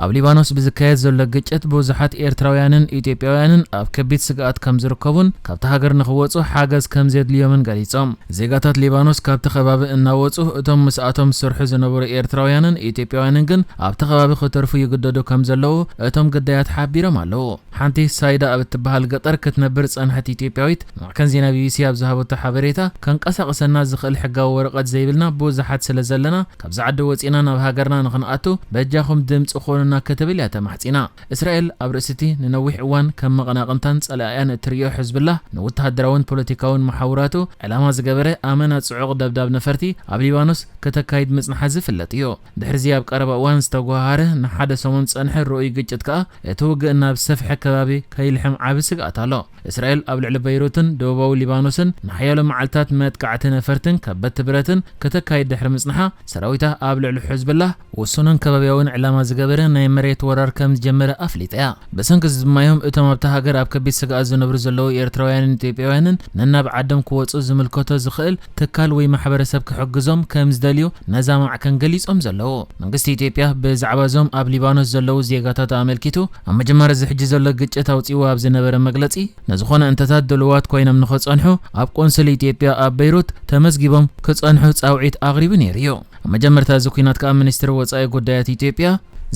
ኣብ ሊባኖስ ብዝካየድ ዘሎ ግጭት ብዙሓት ኤርትራውያንን ኢትዮጵያውያንን ኣብ ከቢድ ስግኣት ከም ዝርከቡን ካብቲ ሃገር ንኽወጹ ሓገዝ ከም ዘድልዮምን ገሊጾም። ዜጋታት ሊባኖስ ካብቲ ከባቢ እናወጹ፣ እቶም ምስኣቶም ዝሰርሑ ዝነበሩ ኤርትራውያንን ኢትዮጵያውያንን ግን ኣብቲ ከባቢ ክተርፉ ይግደዱ ከም ዘለዉ እቶም ግዳያት ሓቢሮም ኣለዉ። ሓንቲ ሳይዳ ኣብ እትበሃል ገጠር ክትነብር ዝጸንሐት ኢትዮጵያዊት ማዕከን ዜና ቢቢሲ ኣብ ዝሃበቶ ሓበሬታ፣ ከንቀሳቕሰና ዝኽእል ሕጋዊ ወረቐት ዘይብልና ብዙሓት ስለ ዘለና፣ ካብዚ ዓዲ ወጺና ናብ ሃገርና ንኽንኣቱ በጃኹም ድምጺ ኹኑና ክትብል እያ ተማሕጺና። እስራኤል ኣብ ርእሲ እቲ ንነዊሕ እዋን ከም መቐናቕንታን ጸላእያን እትርእዮ ሕዝብላህ፣ ንወተሃደራውን ፖለቲካውን መሓውራቱ ዕላማ ዝገበረ ኣመና ጽዑቕ ደብዳብ ነፈርቲ ኣብ ሊባኖስ ከተካይድ ምጽንሓ ዝፍለጥ እዩ። ድሕሪዚ ኣብ ቀረባ እዋን ዝተጓሃረ ንሓደ ሰሙን ዝጸንሐ ርኡይ ግጭት ከኣ እቲ ውግእ ናብ ዝሰፍሐ ከባቢ ከይልሕም ዓቢ ስግኣት ኣሎ። እስራኤል ኣብ ልዕሊ በይሩትን ደቡባዊ ሊባኖስን ንሓያሎ መዓልታት መጥቃዕቲ ነፈርትን ከበድቲ ብረትን ከተካይድ ድሕሪ ምጽንሓ፣ ሰራዊታ ኣብ ልዕሊ ሕዝብላህ ውሱንን ከባብያውን ዕላማ ዝገበረ ናይ መሬት ወራር ከም ዝጀመረ ኣፍሊጣ እያ። ብሰንኪ እዚ ድማ እዮም እቶም ኣብታ ሃገር ኣብ ከቢድ ስግኣት ዝነብሩ ዘለዉ ኤርትራውያንን ኢትዮጵያውያንን ነናብ ዓዶም ክወጹ ዝምልከቶ ዝኽእል ትካል ወይ ማሕበረሰብ ክሕግዞም ከም ዝደልዩ ነዛ ማዕከን ገሊጾም ዘለዉ። መንግስቲ ኢትዮጵያ ብዛዕባ እዞም ኣብ ሊባኖስ ዘለዉ ዜጋታት ኣመልኪቱ ኣብ መጀመርያ እዚ ሕጂ ዘሎ ግጭት ኣውጺእዎ ኣብ ዝነበረ መግለጺ፣ ንዝኾነ እንተታት ድሉዋት ኮይኖም ንኽጸንሑ ኣብ ቆንስል ኢትዮጵያ ኣብ በይሩት ተመዝጊቦም ክጸንሑ ጻውዒት ኣቕሪቡ ነይሩ እዩ። ኣብ መጀመርታ እዚ ኲናት ከኣ ሚኒስትሪ ወጻኢ ጉዳያት ኢትዮጵያ፣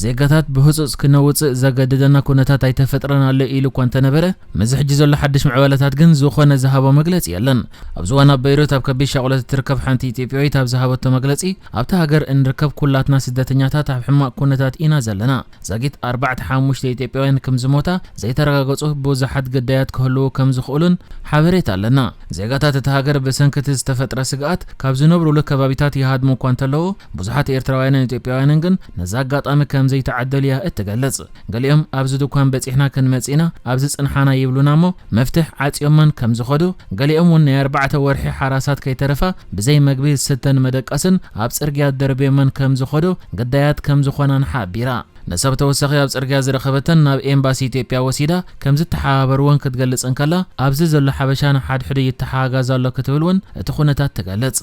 ዜጋታት ብህጹጽ ክነውጽእ ዘገድደና ኩነታት ኣይተፈጥረን ኣሎ ኢሉ እኳ እንተነበረ፣ ምስዚ ሕጂ ዘሎ ሓድሽ ምዕባለታት ግን ዝኾነ ዝሃቦ መግለጺ የለን። ኣብዚ እዋን ኣብ በይሩት ኣብ ከቢድ ሻቕሎት እትርከብ ሓንቲ ኢትዮጵያዊት ኣብ ዝሃበቶ መግለጺ፣ ኣብታ ሃገር እንርከብ ኩላትና ስደተኛታት ኣብ ሕማቕ ኩነታት ኢና ዘለና። ዛጊት ኣርባዕተ ሓሙሽተ ኢትዮጵያውያን ከም ዝሞታ ዘይተረጋገጹ ብዙሓት ግዳያት ክህልዉ ከም ዝኽእሉን ሓበሬታ ኣለና። ዜጋታት እታ ሃገር ብሰንኪ እቲ ዝተፈጥረ ስግኣት ካብ ዝነብሩሉ ከባቢታት ይሃድሙ እኳ እንተለዉ፣ ብዙሓት ኤርትራውያንን ኢትዮጵያውያንን ግን ነዚ ኣጋጣሚ ከም ዘይተዓደሉ እያ እትገልጽ። ገሊኦም ኣብዚ ድኳን በጺሕና ክንመጽእ ኢና፣ ኣብዚ ጽንሓና ይብሉና እሞ መፍትሕ ዓጽዮመን ከም ዝኸዱ፣ ገሊኦም እውን ናይ ኣርባዕተ ወርሒ ሓራሳት ከይተረፋ ብዘይ መግቢ ዝስተን መደቀስን ኣብ ጽርግያ ደርብዮመን ከም ዝኸዱ ግዳያት ከም ዝኾናን ሓቢራ። ንሳ ብተወሳኺ ኣብ ጽርግያ ዝረኸበተን ናብ ኤምባሲ ኢትዮጵያ ወሲዳ ከም ዝተሓባበርወን ክትገልጽ እንከላ፣ ኣብዚ ዘሎ ሓበሻ ንሓድሕዱ ይተሓጋገዝ ኣሎ ክትብል እውን እቲ ኩነታት ትገልጽ።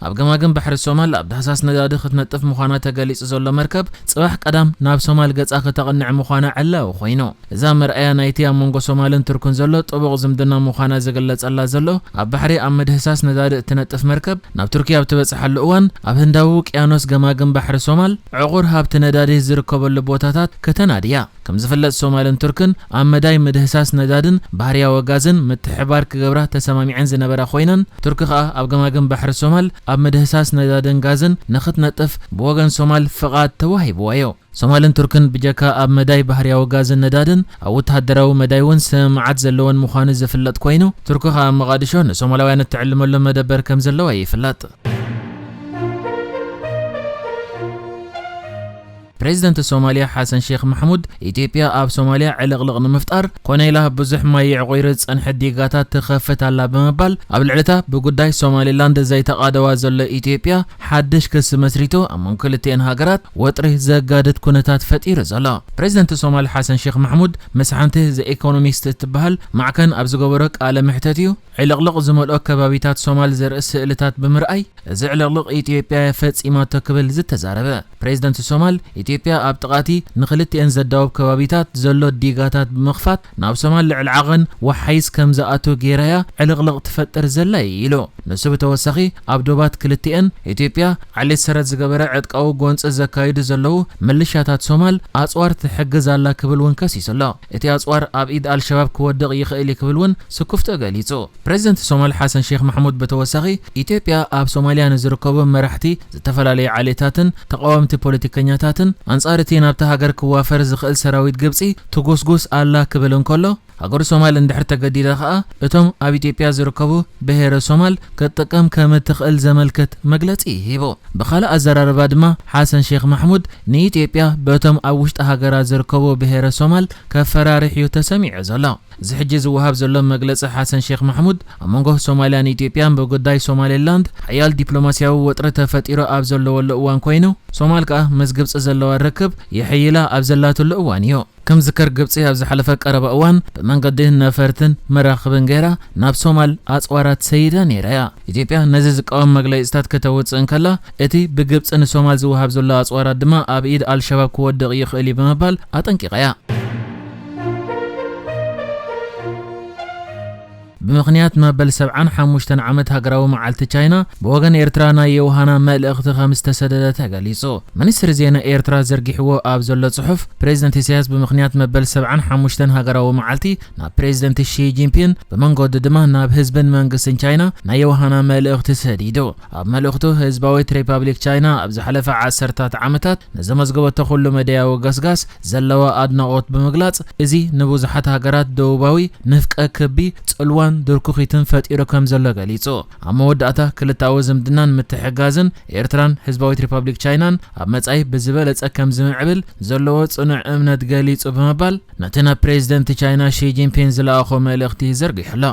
ኣብ ገማግም ባሕሪ ሶማል ኣብ ዳህሳስ ነዳዲ ክትነጥፍ ምዃና ተገሊጹ ዘሎ መርከብ፣ ጽባሕ ቀዳም ናብ ሶማል ገጻ ክተቕንዕ ምዃና ዕላዊ ኮይኑ። እዛ መርኣያ ናይቲ ኣብ መንጎ ሶማልን ቱርክን ዘሎ ጥቡቕ ዝምድና ምዃና ዝግለጸላ ዘሎ፣ ኣብ ባሕሪ ኣብ ምድህሳስ ነዳዲ እትነጥፍ መርከብ ናብ ቱርኪ ኣብ ትበጽሓሉ እዋን፣ ኣብ ህንዳዊ ውቅያኖስ ገማግም ባሕሪ ሶማል ዕቑር ሃብቲ ነዳዲ ዝርከበሉ ቦታታት ከተናድያ። ከም ዝፍለጥ፣ ሶማልን ቱርክን ኣብ መዳይ ምድህሳስ ነዳድን ባህርያዊ ጋዝን ምትሕብባር ክገብራ ተሰማሚዐን ዝነበራ ኮይነን፣ ቱርኪ ከኣ ኣብ ገማግም ባሕሪ ሶማል ኣብ ምድህሳስ ነዳድን ጋዝን ንኽትነጥፍ ብወገን ሶማል ፍቓድ ተዋሂብዋ እዩ። ሶማልን ቱርክን ብጀካ ኣብ መዳይ ባህርያዊ ጋዝን ነዳድን፣ ኣብ ወተሃደራዊ መዳይ እውን ስምምዓት ዘለወን ምዃኑ ዝፍለጥ ኮይኑ፣ ቱርኪ ከኣ ኣብ መቓድሾ ንሶማላውያን እትዕልመሉ መደበር ከም ዘለዋ ይፍለጥ። ፕሬዚደንት ሶማልያ ሓሰን ሼክ ማሕሙድ፣ ኢትዮጵያ ኣብ ሶማልያ ዕልቕልቕ ንምፍጣር ኮነ ኢላ ብዙሕ ማይ የዕቑሩ ዝጸንሐ ዲጋታት ትኸፍት ኣላ ብምባል፣ ኣብ ልዕሊ እታ ብጉዳይ ሶማሊላንድ ዘይተቓደዋ ዘሎ ኢትዮጵያ ሓድሽ ክሲ መስሪቱ ኣብ መንጎ ክልቲኤን ሃገራት ወጥሪ ዘጋድድ ኩነታት ፈጢሩ ዘሎ። ፕሬዚደንት ሶማል ሓሰን ሼክ ማሕሙድ ምስ ሓንቲ ዘ ኢኮኖሚስት እትበሃል ማዕከን ኣብ ዝገበሮ ቃለ መሕተት እዩ፣ ዕልቕልቕ ዝመልኦ ከባቢታት ሶማል ዘርኢ ስእልታት ብምርኣይ፣ እዚ ዕልቕልቕ ኢትዮጵያ እያ ፈጺማቶ ክብል ዝተዛረበ። ፕሬዚደንት ሶማል፣ ኢትዮጵያ ኣብ ጥቓቲ ንኽልቲኤን ዘዳውብ ከባቢታት ዘሎ ዲጋታት ብምኽፋት ናብ ሶማል ልዕሊ ዓቐን ወሓይዝ ከም ዝኣቱ ገይራ እያ ዕልቕልቕ ትፈጥር ዘላ እዩ ኢሉ። ንሱ ብተወሳኺ፣ ኣብ ዶባት ክልቲኤን፣ ኢትዮጵያ ዓሌት ሰረት ዝገበረ ዕጥቃዊ ጎንፂ ዘካይዱ ዘለዉ ምልሻታት ሶማል ኣፅዋር ትሕግዝ ኣላ ክብል እውን ከሲሱ ኣሎ። እቲ ኣፅዋር ኣብ ኢድ ኣልሸባብ ክወድቕ ይኽእል እዩ ክብል እውን ስክፍትኡ ገሊጹ። ፕሬዚደንት ሶማል ሓሰን ሼክ ማሕሙድ ብተወሳኺ፣ ኢትዮጵያ ኣብ ሶማልያ ንዝርከቡ መራሕቲ ዝተፈላለዩ ዓሌታትን ተቓወምቲ ፖለቲከኛታትን፣ ኣንጻር እቲ ናብታ ሃገር ክዋፈር ዝኽእል ሰራዊት ግብጺ ትጉስጉስ ኣላ ክብል እንከሎ፣ ሃገሩ ሶማል እንድሕር ተገዲዳ ከኣ፣ እቶም ኣብ ኢትዮጵያ ዝርከቡ ብሄረ ሶማል ክትጥቀም ከም እትኽእል ዘመልክት መግለጺ ሂቡ። ብኻልእ ኣዘራርባ ድማ፣ ሓሰን ሼክ ማሕሙድ ንኢትዮጵያ በቶም ኣብ ውሽጢ ሃገራ ዝርከቡ ብሄረ ሶማል ከፈራርሕ እዩ ተሰሚዑ ዘሎ። እዚ ሕጂ ዝወሃብ ዘሎ መግለጺ ሓሰን ሼክ ማሕሙድ ኣብ መንጎ ሶማልያን ኢትዮጵያን ብጉዳይ ሶማሌላንድ ሓያል ዲፕሎማስያዊ ወጥሪ ተፈጢሩ ኣብ ዘለወሉ እዋን ኮይኑ፣ ሶማል ከኣ ምስ ግብጺ ዘለዋ ርክብ የሐይላ ኣብ ዘላትሉ እዋን እዩ። ከም ዝከር ግብጺ ኣብ ዝሓለፈ ቀረባ እዋን ብመንገዲ ነፈርትን መራኽብን ገይራ ናብ ሶማል ኣጽዋራት ሰይዳ ነይራ እያ። ኢትዮጵያ ነዚ ዝቃወም መግለጺታት ከተውጽእ እንከላ፣ እቲ ብግብጺ ንሶማል ዝወሃብ ዘሎ ኣጽዋራት ድማ ኣብ ኢድ ኣልሸባብ ክወድቕ ይኽእል እዩ ብምባል ኣጠንቂቓ እያ። ብምኽንያት መበል ሰብዓን ሓሙሽተን ዓመት ሃገራዊ መዓልቲ ቻይና፣ ብወገን ኤርትራ ናይ የውሃና መልእኽቲ ከም ዝተሰደደ ተገሊጹ። ሚኒስትሪ ዜና ኤርትራ ዘርጊሕዎ ኣብ ዘሎ ጽሑፍ፣ ፕሬዚደንት ኢሳያስ ብምኽንያት መበል ሰብዓን ሓሙሽተን ሃገራዊ መዓልቲ ናብ ፕሬዚደንት ሺ ጂንፒን፣ ብመንገዱ ድማ ናብ ህዝብን መንግስትን ቻይና ናይ የውሃና መልእኽቲ ሰዲዱ። ኣብ መልእኽቱ፣ ህዝባዊት ሪፓብሊክ ቻይና ኣብ ዝሓለፈ ዓሰርታት ዓመታት ንዘመዝገበቶ ኩሉ መደያዊ ገስጋስ ዘለዋ ኣድናቖት ብምግላጽ፣ እዚ ንብዙሓት ሃገራት ደቡባዊ ንፍቀ ክቢ ጽልዋን ድርኩኺትን ፈጢሩ ከም ዘሎ ገሊጹ። ኣብ መወዳእታ፣ ክልተኣዊ ዝምድናን ምትሕግጋዝን ኤርትራን ህዝባዊት ሪፓብሊክ ቻይናን ኣብ መጻኢ ብዝበለጸ ከም ዝምዕብል ዘለዎ ጽኑዕ እምነት ገሊጹ ብምባል፣ ነቲ ናብ ፕሬዚደንት ቻይና ሺ ጂንፒን ዝለኣኾ መልእኽቲ ዘርጊሑ ኣሎ።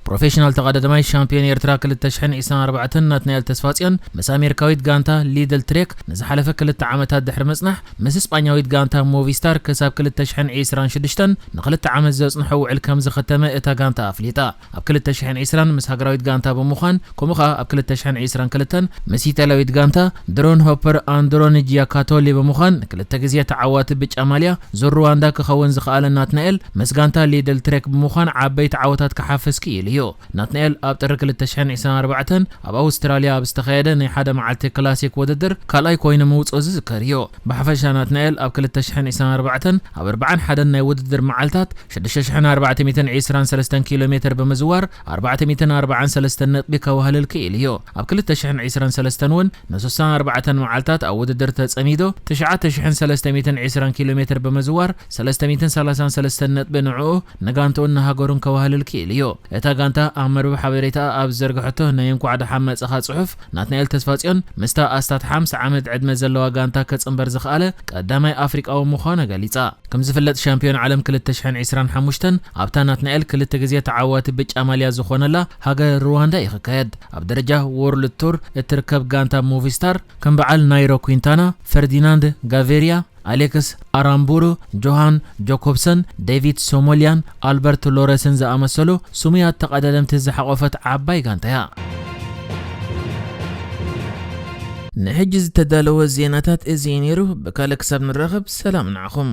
ፕሮፌሽናል ተቐዳዳማይ ሻምፒዮን ኤርትራ ክልተ ሽሕን ዕስራን ኣርባዕተን ናትናኤል ተስፋጽዮን ምስ ኣሜሪካዊት ጋንታ ሊድል ትሬክ ንዝሓለፈ ክልተ ዓመታት ድሕሪ ምጽናሕ፣ ምስ እስጳኛዊት ጋንታ ሞቪስታር ክሳብ ክልተ ሽሕን ዕስራን ሽዱሽተን ንክልተ ዓመት ዘጽንሖ ውዕል ከም ዝኸተመ እታ ጋንታ ኣፍሊጣ። ኣብ ክልተ ሽሕን ዕስራን ምስ ሃገራዊት ጋንታ ብምዃን፣ ከምኡ ኸኣ ኣብ ክልተ ሽሕን ዕስራን ክልተን ምስ ኢጣልያዊት ጋንታ ድሮን ሆፐር ኣንድሮን ጂያካቶሊ ብምዃን ንክልተ ግዜ ተዓዋቲ ብጫ ማልያ ዙር ሩዋንዳ ክኸውን ዝኸኣለ ናትናኤል፣ ምስ ጋንታ ሊድል ትሬክ ብምዃን ዓበይቲ ዓወታት ክሓፍስ ክኢሉ እዩ። ናትናኤል ኣብ ጥሪ ክልተ ሽሕን ዕስራን ኣርባዕተን ኣብ ኣውስትራልያ ኣብ ዝተኻየደ ናይ ሓደ መዓልቲ ክላሲክ ውድድር ካልኣይ ኮይኑ ምውጽኡ ዝዝከር እዩ። ብሓፈሻ ናትናኤል ኣብ ክልተ ሽሕን ዕስራን ኣርባዕተን ኣብ ኣርባዓን ሓደን ናይ ውድድር መዓልታት ሽዱሽተ ሽሕን ኣርባዕተ ሚእትን ዕስራን ሰለስተን ኪሎ ሜትር ብምዝዋር ኣርባዕተ ሚእትን ኣርባዓን ሰለስተን ነጥቢ ከዋህልል ክኢሉ እዩ። ኣብ ክልተ ሽሕን ዕስራን ሰለስተን እውን ንስሳን ኣርባዕተን መዓልታት ኣብ ውድድር ተጸሚዱ ትሽዓተ ሽሕን ሰለስተ ሚእትን ዕስራን ኪሎ ሜትር ብምዝዋር ሰለስተ ሚእትን ሰላሳን ሰለስተን ነጥቢ ንዕኡ ንጋንትኡን ንሃገሩን ከዋህልል ክኢሉ እዩ። እታ ጋንታ ኣብ መርበብ ሓበሬታኣ ኣብ ዝዘርግሐቶ ናይ እንኳዕ ደሓን መጻኻ ጽሑፍ፣ ናትናኤል ተስፋጽዮን ምስታ ኣስታት ሓምሳ ዓመት ዕድመ ዘለዋ ጋንታ ክጽንበር ዝኸኣለ ቀዳማይ ኣፍሪቃዊ ምዃኑ ገሊጻ። ከም ዝፍለጥ፣ ሻምፒዮን ዓለም ክልተ ሽሕን ዕስራን ሓሙሽተን ኣብታ ናትናኤል ክልተ ግዜ ተዓዋቲ ብጫ ማልያ ዝኾነላ ሃገር ሩዋንዳ እዩ ክካየድ። ኣብ ደረጃ ዎርልድ ቱር እትርከብ ጋንታ ሞቪስታር፣ ከም በዓል ናይሮ ኩንታና፣ ፈርዲናንድ ጋቬሪያ፣ ኣሌክስ ኣራምቡሩ፣ ጆሃን ጆኮብሰን፣ ዴቪድ ሶሞሊያን ኣልበርት ሎረስን ዝኣመሰሉ ስሙያት ተቐዳደምቲ ዝሓቖፈት ዓባይ ጋንታ እያ። ንሕጂ ዝተዳለወ ዜናታት እዚ እዩ ነይሩ። ብካልእ ክሳብ ንራኸብ፣ ሰላም ንዓኹም።